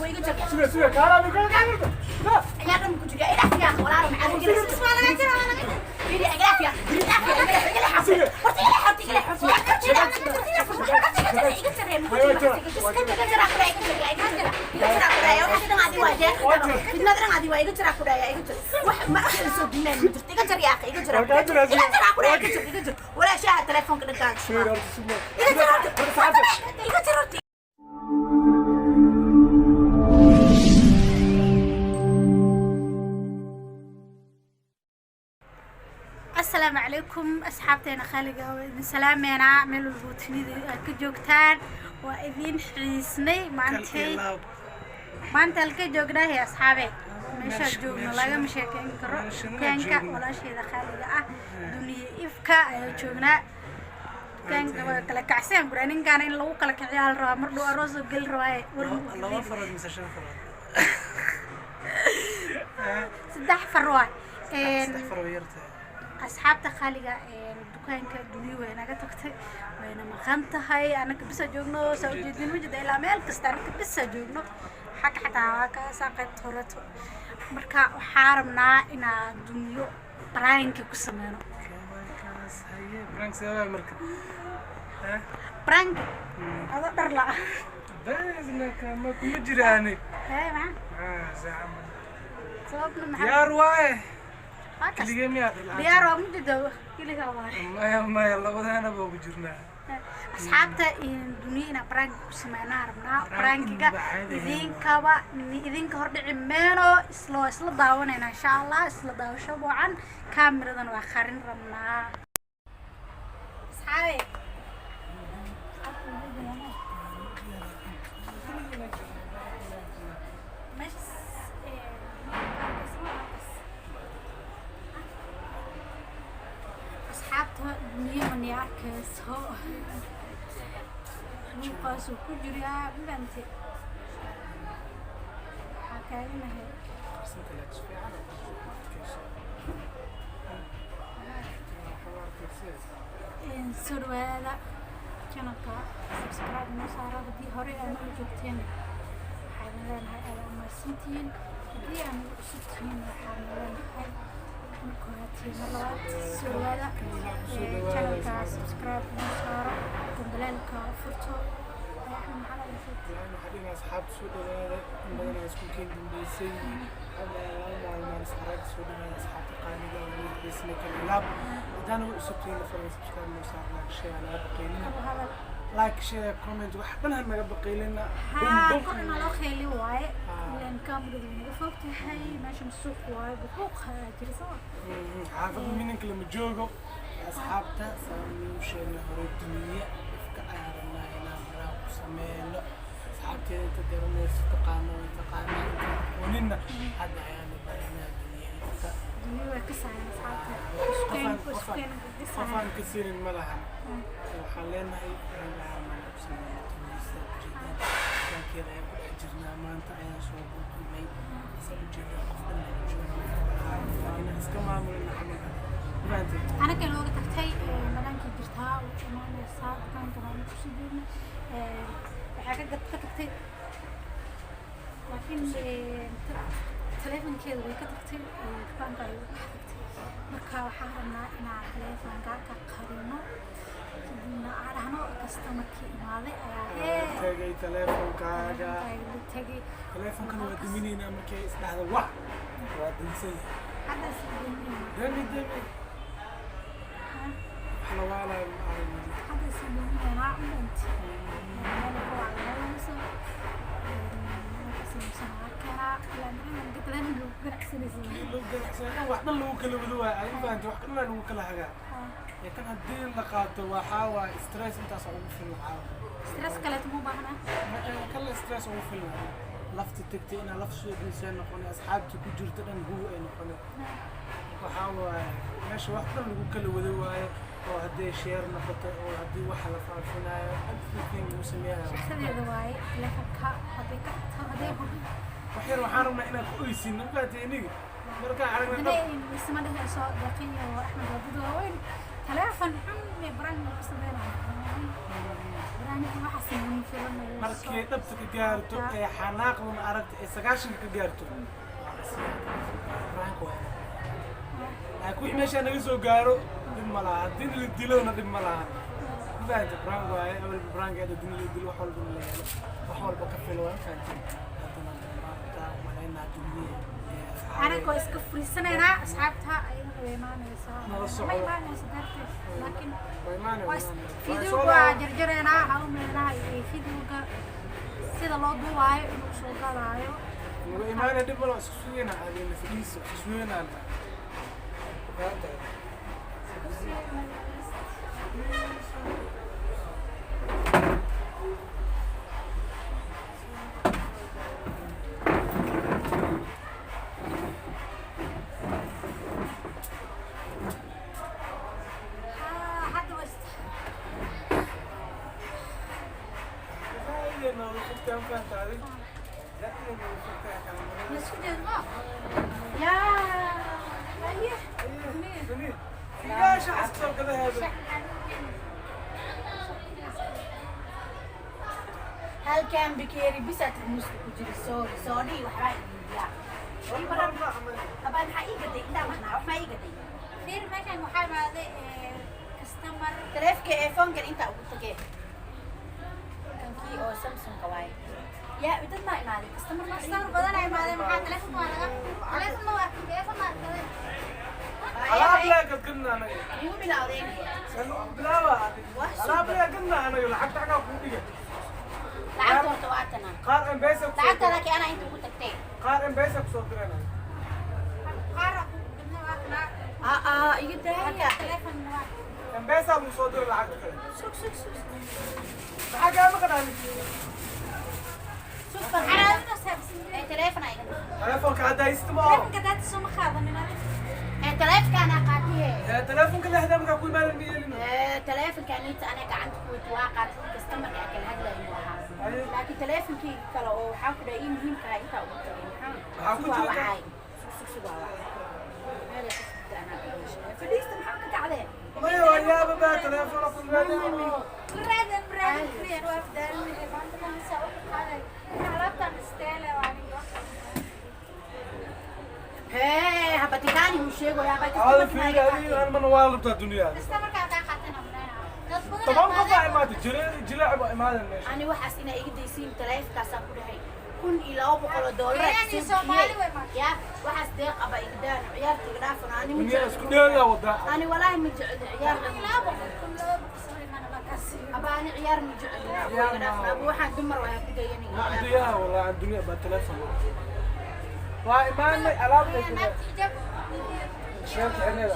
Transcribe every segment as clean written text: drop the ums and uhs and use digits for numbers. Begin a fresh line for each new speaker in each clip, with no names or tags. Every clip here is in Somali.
Iga jar.
Suga, suga, kaala kaala kaala.
Ciyaar dhan ku jira. Ilaaf yaa walaalo, maxaa iga waa laga jira, waa laga jira. Fiiri, ilaaf yaa, ilaaf yaa, iga leex. Horta iga leex, horta iga leex, horta iga jar, iga jar, iga jar, iga jar. Fidnada dhan adi waa. Iga jira ku dhaya, iga jar. Wax ma wax la soo dumaan ma jirto. Iga jar yaa akhi, iga jar, iga jar ku dhaya, iga jar, iga jar. Walaa shaaha telefoonka dhankaan.
Suga, horta suga.
Iga jar horta, iga jar horta.
Asalaamu calaykum asxaabteena khaaliga, waa idin salaameynaa meel walbo tunida aad ka joogtaan. Waa idin xiisnay maantay. Maanta halkee joognaahay, asxaabe? Meeshaa joogno lagama sheekeyn karo. Dukaanka walaasheeda khaaliga ah, Duniye Ifka, ayaa joognaa. Dukaanka waa kala kacsan bura. Ninkaana in lagu kala kiciyaa la rabaa. Mar dhow aroos oo geli rabaaye.
Laba farood mise shan farood?
Saddex far waay.
Saddex far way yartahay.
Asxaabta khaaliga, dukaanka Duniya way naga tagtay, wayna maqan tahay. Anaka bisa joogno, saa ujeedin ma jirta. Ilaa meel kasta anaka bisa joogno, xagga xataa waa kaasaa qaybta horeto. Marka waxaa rabnaa inaa Duniyo prank-i ku sameyno.
Kaas haye, prank sababa marka?
Prank adoo dhar la.
Basna kama kuma jiraani.
Hee, maxaa?
Maxaa saacama?
Sababna maxaa?
Diyaar waaye.
Waa kas.
Keligee miyaa dhilaa?
Diyaar waa mujida, keligaa waaye.
Maya, maya, labadaana baa ku jirnaa.
Asxaabta, Duniya inaa prank ku sameynaa rabnaa. Prank-iga idinkaba idinka hordhici meeno, isla waa isla daawanayna insha Allah. Isla daawasho wacan. Kaamiradan waa qarin rabnaa, asxaabe. Meeshas asxaabta, Duniya mani arkayso, luuqaasuu ku jiraa mafahante. Waxaa taaganahay.
Qarsinta leeg si fiican oo ku arkayso. Waxaa arkaysa.
Soo dhawaada channelka, subscribe noo saara. Haddii hore aan u joogteen, waxaan leenahay aad umahadsantihiin. Haddii aan ugu cusub tihiin, waxaan leenahay marka hore tihiin, mar labaad soo dhawaada channelka, subscribe noo saaro, gambaleelka furto. Maxaa la dhahay?
Waxaa dhihi asxaabta, soo dhawaada. In badan aa isku keen dambeysay hadda, laba maalmaan is arag. Soo dhawaada asxaabta qaaliga oo weli xiisna kala ilaab. Haddaan ugu cusub tihiin, fadlan subscribe noo saar, like, share naga baqaylina.
Hadal.
Like, share, comment, wax dhan ha naga baqaylina.
Haa, kor inaa loo qeyli waaye, ilaan kaamiradu way naga fog tahay. Meeshan suuq waaye, buuq jira soo.
Xaafadda mininka lama joogo. Asxaabta, saamuu sheegnay hore, Duniya Ifka ayaan rabnaa inaan prank ku sameyno. Asxaabteeda inta garanayso taqaano way taqaanaa, inta aqooninna hadda ayaanu baranaa Duniya Ifka.
Duniya way ka saayan asxaabta.
Qofaan ka siinin ma lahan. Waxaan leenahay prank ayaan rabnaa ku sameyno Duniya. Sidaad ujeedaan, dukaankeeda ayaan ku dhex jirnaa. Maanta ayaan soo buuqinay. Saad ujeedaan, qof dhan ayaan joognaa, inaan iska maamulina camal. Fahanteen?
Anaga nooga tagtay, banaankii jirtaa oo imaanaysaa. Dukaanka baan kusoo jeedna, waxaa ka tagtay, laakiin taleefankeeda way ka tagtay, dukaanka ay uga tagtay. Marka waxaan rabnaa inaan taleefanka ka qarino, kadibna aan dhahno customerkii imaaday ayaa hee
Tagay taleefonkaaga.
Taleefankaaga la tagay.
Taleefonkana waa duminaynaa. Markay isdhahda wax waa dansan yahay.
Hadda is daminayna.
Dami, dami, wax la waalayo ma aragni.
Hadda is daminaynaa inti meel ku wacdayso
Lagu ganacsanaa, wax dhan lagu kala wado waay. Adiga fahanti, wax dhan lagu kala hagaa. Ee kan haddii la qaato, waxaa waaye stress intaas ugu filan caawa.
Stress kaleeto ma baahna.
Kala stress ugu filan. Lafta tagtay inaa laf soo gelisay noqonay, asxaabta ku jirta dhan huw ay noqonay. Waxaa waaye meesha wax dhan lagu kala wado waaye, oo haddii share noqoto, oo haddii waxa la faafinayo, everything lagu sameeyayo.
Sheekadeeda waaye taleefanka hadday ka hadday hubin.
Wax yar waxaan rabnaa inaan ku oysiino, mafahatay? Iniga markaan aragna
hadana isma dhehayso. Deeqiyo Axmed waa dad waaweyn. Taleefan xun bay prank ku sameynayaan. Prank waxaas ma filanayo.
Markay dhabta ka gaarto ee xanaaqda ma aragta ee 90-ka ka gaarto, prank waay. Laakiin wixii meeshaa naga soo gaaro dhib ma laha, haddii la dilona dhib ma laha. Ma fahantay? Prank waaye. Awalba prank aad haddii la dilo, wax walba la helo, wax walba ka filo waa. Ma fahantay? Haddana maanta malaynaa duniyada ee asxaabay.
Anaga waa iska furiisanaynaa, asxaabta ayadana way imaanaysaa.
Nala
Ma
socdo.
imaanaysa darteed, laakiin
Waa imaanaya,
waa
waa imaanaya. Waa
videoga
soo
waa
laaban.
jarjaraynaa. Waxaa u maleynaa iyo videoga sida loo duubaayo inuu soo galaayo.
Waa imaanaya, dhib malo, isku sugeynaa, aadina fadhiisa isku sugeynaa. Fahantay?
Ah, hadda waa
Zaaid ay nooga fogtahay, ma fahantay adig? Zaaid ay nooga fogtahay kaamirada.
La isku jeedo. Yaa aye.
Figaasha xasoo gadaheeda.
Halkan bakeeri bisa tarmuuska ku jira. Sorry, sorry, waxbaa iibiyaa. Abaa, maxaa ii gaday? Intaa maqnaa, wax maa ii gaday?
Fiir, meeshan waxaa imaaday customer.
Taleefka ee foonkan intaa ugu tagee, kankii oo Samsungka waaye. Yaa dad maa imaaday? Customer maa?
Customer badan ay imaaday. Maxaa telefoon waa laga telefoon ma arkin, telefoon ma arkaday.
Alaab laa gadgadna anaga.
Igu bilowdeen.
San bilaaba adig. Alaab laa gadna anaga, lacagta xagaa kuu dhiga.
Lacagta horta waa tana.
Qaar M-Pesa ku soo
Lacagta
diray.
laakiin anaa inta ugu tagtee.
Qaar M-Pesa ku soo dirana.
Qaar gabdho waa kana.
Aa, iga daaya.
Telefoon waa
M-Pesa lagu soo diray lacagta kale.
Sug, sug, sug.
Maxaa kaa maqan adig?
Sug bal.
Xaraadina saabsan.
Ee taleefon iga.
Telefoonka hadda haysta ma oo.
Telefoonka daata soo ma qaadanin adiga.
Ee taleefonka anaa qaatiye.
Ee telefoonka lehda markaa ku imaadan ma yeelin.
Ee taleefonka aniita anaa gacanta ku wata waa qaatay, customerka aan kala hadlayo ahaa.
Haye.
Laakiin taleefonkeyga kale oo waxaa ku dhahay ii muhiimka ah intaa ugu tagay.
Maxaa
Maxaa
ku
sug waa
jira?
wacay. Sug, sug, sug, waa wacay. Meel ay ku sugtay anaa iga sheegay. Fadhiista, maxaa ka kacdeen?
Maya, waa yaaba baa telefoon ku imaadan.
Raadin raadin kaliya waa daalin maanta kan saa u qaaday. Alaabtan isteele waa aniga.
Hee, habatikaani uu sheegayaa baa
Hada
customerka
fiiri
maa iga
adiga
qaatay.
aan mana waa rabtaa duniyada.
Customerka kaa qaatan amrayna. Dad badan
10 qof baa imaatay, jireer jilaac baa imaadan meesha.
Ani waxaas inaa iga daysiin taleefonkaasaan ku dhahay $1,200
Kenyan iyo
soo
Soomaali
bixiyey.
way imaatay.
Ya waxaas deeq aba iga daan, ciyaarta iga dhaafan, ani ma
Dunia
jecli.
isku dheelaa wadaa.
Ani walaahi ma jecli ciyaar.
200, 1200 soo imaan la kaasi.
Aba, ani ciyaar ma jecli.
Ciyaar
iga dhaafan.
ma-
Aba, waxaan dumar waa ku dayanay.
Ma عندي والله عن الدنيا بالتليفون waa imaanay alaab ay ku
Naagta xijaab.
sheekh xirnada.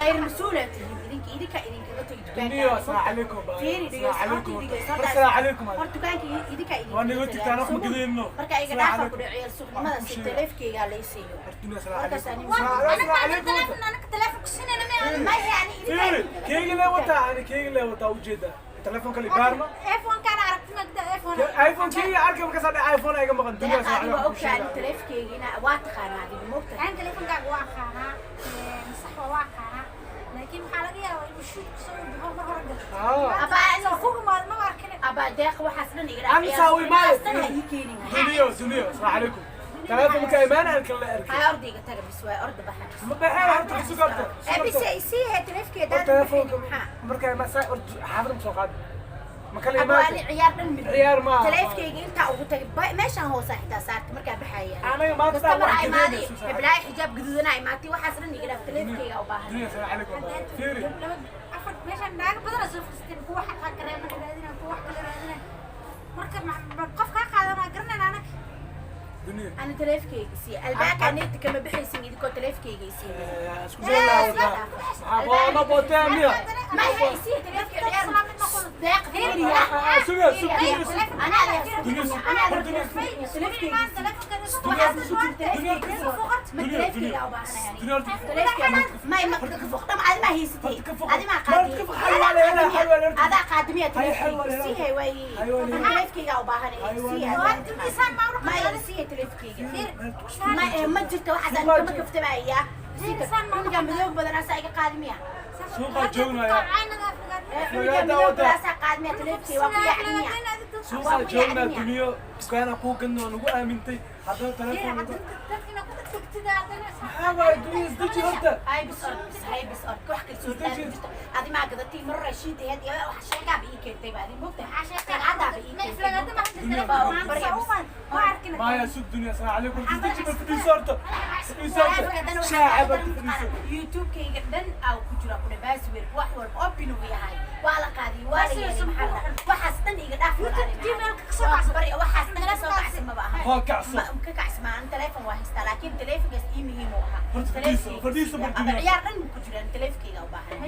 Khayr mas-uul aad tihiin idinka, idinka idinkaga tegi
Dunia, asalaamu calaykum baa.
Fiiri, dhegeyso,
Asalaamu
horta
calaykum.
dhegeyso,
War, asalaamu calaykum.
Hor dukaanka idinka idinkaga
Waa naga tagtaan, wax ma gadayno.
Marka iga
Asalaamu
dhaafa ku
calaykum.
dhaciyo suuqnimada si taleefkeyga la siiyo.
War, dunia, asalaamu
Markaas
calaykum.
ani-
Asalaamu calaykum.
Anaga telefoon ku sinayna ma
Ma yani idinka
Fiiri,
idinkaga
keegi lee wataa, ani keegi lee wataa ujeeda. Telefoonka libaarno.
iPhone kana aragti magda iPhone.
iPhone keegi arkay markaas hadda iPhone iga maqan. Dunia,
Deeqa,
asalaamu
adiga waa
calaykum.
ogtahay ani taleefkeyga ina waa taqaanaa adiga moogtahay.
Aan telefonkaaga waa aqaanaa, sax waa aqaanaa, laakiin waxaa laga yaabaa inuu shoot kusoo baxo mar hore galo.
Ah.
Aba,
Soo ku imaado ma arkin.
Aba deeq, waxaas dhan iga dhaaf.
Ani saa u imaade.
Dhan ha ii keenin.
Dunia, dunia, asalaamu calaykum. Telefoonka imaan halkan la arkay.
Hay, ordayga taga bis waay, orda baxa.
Ma baxay horta ku sugarta.
Ee bis isii hee taleefkeyga
War
daan.
telefoonka markaa ma saa ordu xaafadda ma soo qaadi. Ma kala
Aba, ani
imaatay.
ciyaar dhan mid.
Ciyaar maaha.
Taleefkeyga intaa ugu tagay meeshaan hoose xitaa saartay markaa baxaya.
Anaga maanta
Customer
wax
aa imaaday,
gadayna.
heblaha xijaab gaduudanaa imaatay, waxaas dhan iga dhaaf, taleefkeyga u baahan.
Dunia, asalaamu calaykum. Fiiri.
Laba afar meeshaan naago badan oo soo fadhiisteen, kuwa xataa kareema raadinaya, kuwa wax kale raadinaya. Marka qof kaa qaadan waa garanayna anaga.
Dunia.
Ani taleefkeyga isii, albaabka neeta kama bixaysin idinkoo taleefkeyga isii.
Isku dheelaa wadaa. Maxaa boona bootee miya?
Ma isii taleefkeyga ciyaar deeq, fiiriya.
Suga, suga, suga.
Anaa
Dunia,
anaa
dunia.
waxaas ku jirta ma taleefkeyga u baahanaya.
Dunia.
Taleefkeyga ma ka foqdam, adi ma haysatay.
Horta ka foq.
Adi ma
Horta ka foq. Xalwa la helaa, xalwa la helaa.
Adaa qaadimiya.
Hay, xalwa la
taleefkeyga
helaa.
sii hay waay.
Hay, waa la helaa.
Taleefkeyga u baahanaya
Hay, waa
sii
la
hay.
helaa.
Ma sii taleefkeyga ma ma jirto waxaas, ani kama kaftamaya. Cunuga madow badan asaa iga qaadi miya?
Suuqa joognaya.
Cunuga madow badan asaa qaadi miya? Taleefonkay waa ku yaacdi miya?
Suuqa joognaa, duniyo dukaana kuu gadna waa nagu aamintay, haddana telefoon maxaa waaye? Duniya, isdeji horta.
Hay bis or bis, hay bis or, wax kalsooni la'aan ma jirto. Adi maa gadatay mar rashiid aheyd iyo wax sheegaaba ii keentay ba, adi moogtahay, sheegadaaba ii keentay.
Maya, sug dunya, asalaamu calaykum. Isdeji bal, fadhiiso horta, fadhiiso horta, shaaca bal fadhiiso.
YouTube-kayga dhan aa ku jira kule, password wax walba open uu yahay, waa la qaadiy, waa la yeelay. Maxaa la dhahaa? Waxaas dhan iga dhaaf. Walaali, waxaas dhan ka soo kacsi maba aha.
Hoo kacso.
Ka kacsi maan, telefoon waa haystaa, laakiin telefoonkaas ii muhiim u ahaa.
Horta fadhiiso, fadhiiso bal
Ama
dunya.
Ciyaar dhan ku jiraan, telefonkayga u baahan.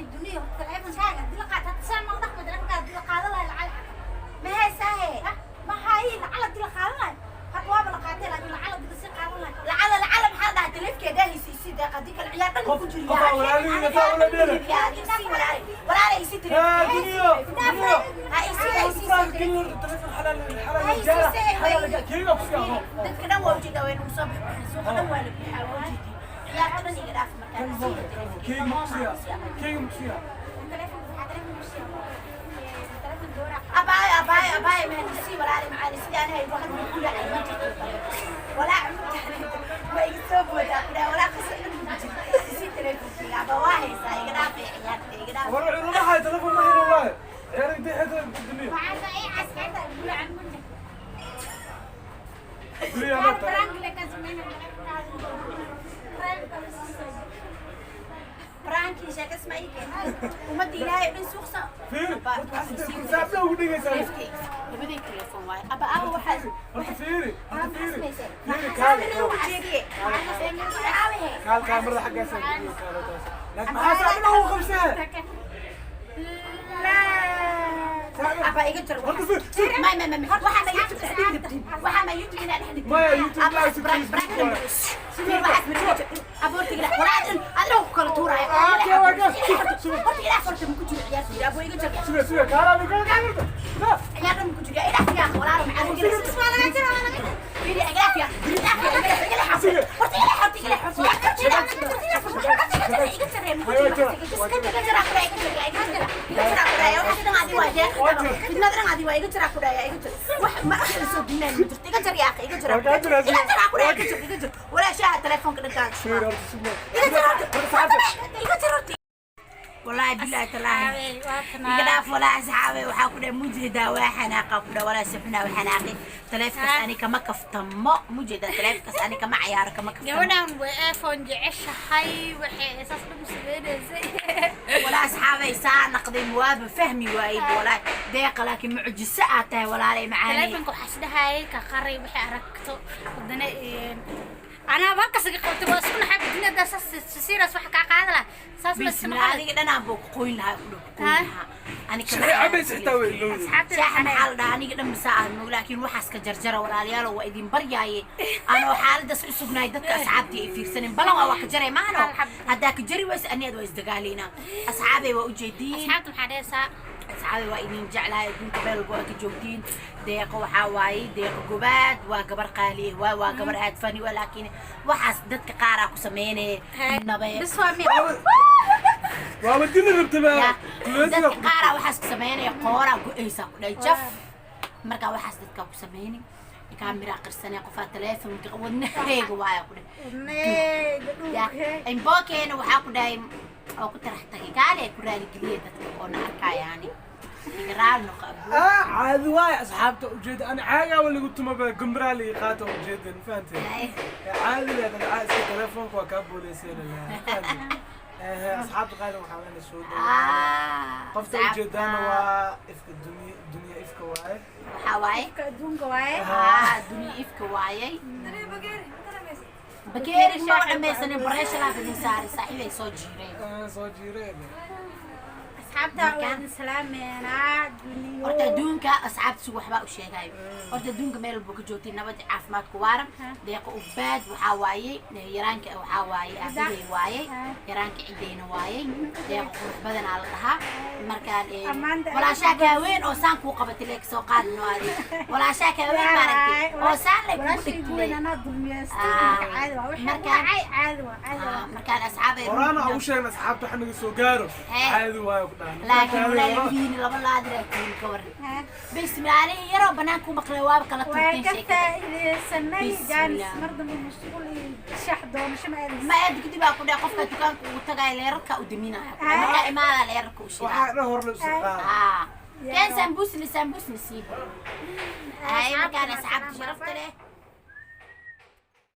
Ma heesaahe? Lacala lacala maxaa la dhahaa? Telefonkeeda haysiisi deeq, haddii kale ciyaar dhan ku jiro.
Qofaa walaalihiina saa ula dheere.
Walaala, isi.
Haa, dunyo, dunyo.
Ha isi, ha isi.
Gelin horta telefoon, xalaal xalaal jaara xalaal keliga ku sii.
Dadka dhan waa ujeedaa, way nagu soo bixbixin, suuqa dhan waa la buuxaa, waa ujeedii. Ciyaarta dhan iga dhaaf markaa.
Keyga ma kusiya? Keyga ma kusiya?
Abaayo, abaayo, abaayo, mahanisi walaali macaani, sidii anahay hadda ku dhacay ma jirto. Walaa cunugta ma iga soo boodaa ku dhahay, walaa qasa dhan ma jirto. Isi telefonkeyga aba waa haysaa, iga dhaafay ciyaarta, iga dhaaf.
War ma hay telefoon, ma hayn wallahi, ciyaar intay xidhan dunya. Dunya ma tahay?
Prankii sheekas ma ii keenay? Ummadda Ilaahay dhan suuqsan.
Fiiri horta, saabta ugu dhigaysaa.
Labaday telefoon waaye aba aba waxaa.
Horta fiiri, horta fiiri, fiiri, kaal kaal kaamirada xaggaas ay ku kaal taas, laakiin maxaa saabta ugu qabsee?
Aba iga jar.
Horta fiiri, fiiri.
Ma ma ma waxaa ma YouTube dhex dhigi rabtiin? Waxaa ma YouTube inaa dhex dhigtiin?
Maya, YouTube live
Aboortiga walaa dhan adina ku kala tuuraya.
Ah, kee waa kaas?
Horta ilaa farta ma ku jiro ciyaarta, abo iga jar.
Suga, suga, kaala kaala kaamirada.
Ciyaar dhan ma ku jiro ilaa fiyaa, walaalo macaan, fiiri, iga fiyaa, iga fiyaa, iga fiyaa. Horta iga, horta iga, horta iga jar, ma ku jiro iga jar, iga jar, iga jar, iga jar ku dhaaya. Waxa dhan adi waa deeq, fidnada dhan adi waa. Iga jar ku dhaaya, iga jar. Wax ma wax soo dinaan ma jirto. Iga jar yaa akhi, iga jar, iga jar ku dhaaya, iga jar, iga jar. Walaa shaaha telefoonka dhankaan.
Fiiri horta, suga.
Iga jar horta, iga jar horta. Wallaahi bilaahi talaahi, iga dhaaf. Walaa asxaabe, waxaa ku dhahay mujeedaa, waa xanaaqa ku dhahay, walaa sixunaa waa xanaaqi. Taleefonkaas ani kama kaftamo, mujeedaa, taleefonkaas ani kama cayaaro, kama kaftamo.
Gabadhan way iPhone jeceshahay, waxay saas dhan u sameynaysay.
Walaa asxaabay, saa naqday waaba fahmi waayey walaa deeqa, laakiin mucjiso aad tahay, walaalay macaani.
Taleefonka waxaa isdhahayay ka qaray, waxay aragto haddana anaa halkaas iga qabtay, waa isku naxay. Duniyada saas serious wax kaa qaada laha saas ma iska
Bismillah, adiga dhanaan buu ku qoyn lahaa, ku dhow ku qoyn lahaa ani.
Shaxi cabaysa xitaa way ilowday.
Asxaabta.
Shaaxa maxaa la dhahaa? Aniga dhan masaa aan moog, laakiin waxaas ka jarjara walaalayaalo, waa idin baryaaye. Anoo xaaladaas u sugnaay, dadka asxaabtii ay fiirsanin balan waa ka jaray maano. Haddaa ka jari waysa, aniad waa isdagaalaynaa. Asxaabay, waa ujeediin.
Asxaabta maxaa dhehaysaa?
Asxaabay, waa idin jeclahay, adduunka meel walba waa ka joogtiin. Deeqo waxaa waaye, deeqo gobaad waa gabar qaali ah, waa gabar aad fani waa, laakiin waxaas dadka qaaraa ku sameynaya nabe.
Bis waa mi.
Waaba dili rabta ba.
Dadka qaaraa waxaas ku sameynaya, qooraa go-aysaa ku dhahay jaf. Markaa waxaas dadkaa ku sameynin, kaamira qirsanay, qofaa teleefonka wadnahayga waaya ku dhahay imbokeena, waxaa ku dhahay oo ku tarax tagay kaale ku raaligeliya dadka oo na arkayaani, iga raali noqo abuu.
Ah, caadi waay asxaabta ujeeda, ana caagaaba lagu tumaba gumraa lii qaata ujeedan, fahantay? Caadi leedan iska telefoonka waa kaa booleysanaya. Asxaabta qaada waxaa weena soo dhawaada. Qofta ujeedaana waa ifka dunya, dunya ifka waaye.
Waxaa waaye.
Adduunka waaye.
Haa, dunya ifka waayay. Bakeeri ma dhamaysanin, bareeshalaa idin saaray, saaxiibay soo jiireen.
Ah, soo jiireen.
Asxaabta waa idin salaameynaa duniyo.
Horta adduunka asxaabtiisu waxbaa u sheegayo. Horta adduunka meel walba ka joogtay, nabad iyo caafimaad ku waaran. Deeqa Ugbaad waxaa waayey yaraanka, waxaa waaye aabahay waayey, yaraanka ciddayna waayey. Deeqa qurux badanaa la dhahaa. Markaan
Ammaanta.
Walaashaa kaaweyn oo saan kuu qabatay leeg soo qaadno adi. Walaashaa kaaweyn maaragtay oo saan lay kugu
Walaashaygu weyn
dhigtay.
Anaa dulmiyeystay. Marka caadi waa wixii dhacay, caadi waa, caadi waa.
Markaan asxaabay
Horaana ugu sheegna asxaabta waxa naga soo gaaro.
Hee.
Caadi waayo ku dhahan.
Laakiin walaa labadiini laba laadiraa tihiin, ka waran? Bismillah, aniga yaroo banaanka u maqlay waaba kala
Waa
turteen
ka
sheekada.
faa'iidaysanay
Bismillah.
jaanis. Mar dambe mashquul iyo shax doonasho ma aadaysa.
Ma aad kadib aa ku dhahay qofka dukaanka ugu tagaaya leerarka u daminaya, markaa imaadaa leerarka u shidaa.
Waxaa dhan hor la isu qaada.
Haa, keen sambuusni, sambuusni sii. Hay, markaan asxaabta sharafta leh.